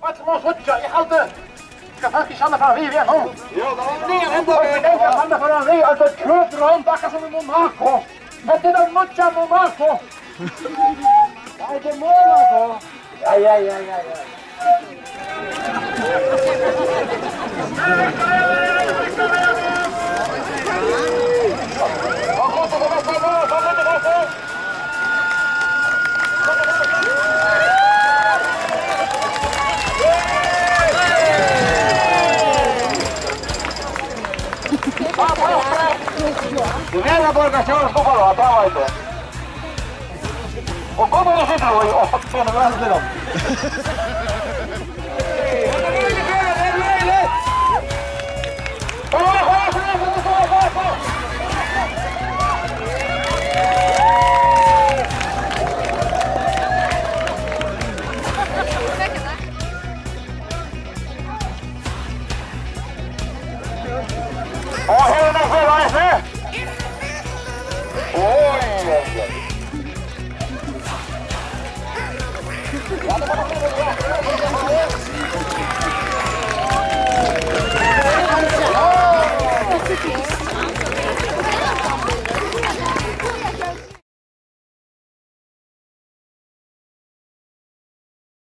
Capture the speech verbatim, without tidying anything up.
Øll má síggja, eg haldi. Skal fólk ikki standa fram við, við nú? Jú, tað var nýggja hending. Fólk ikki standa fram við, altso, kjøt og rond, akkurát sum í Monaco. Hetta er tað nýggja Monaco. Nei, tað er Monaco. Ja, ja, ja, ja, ja. Vera borgarstjóri skuffaður, tað veit eg. Og kom og sit og, og, og, Og her er nokk fleiri eisini. Oj, oj, oj.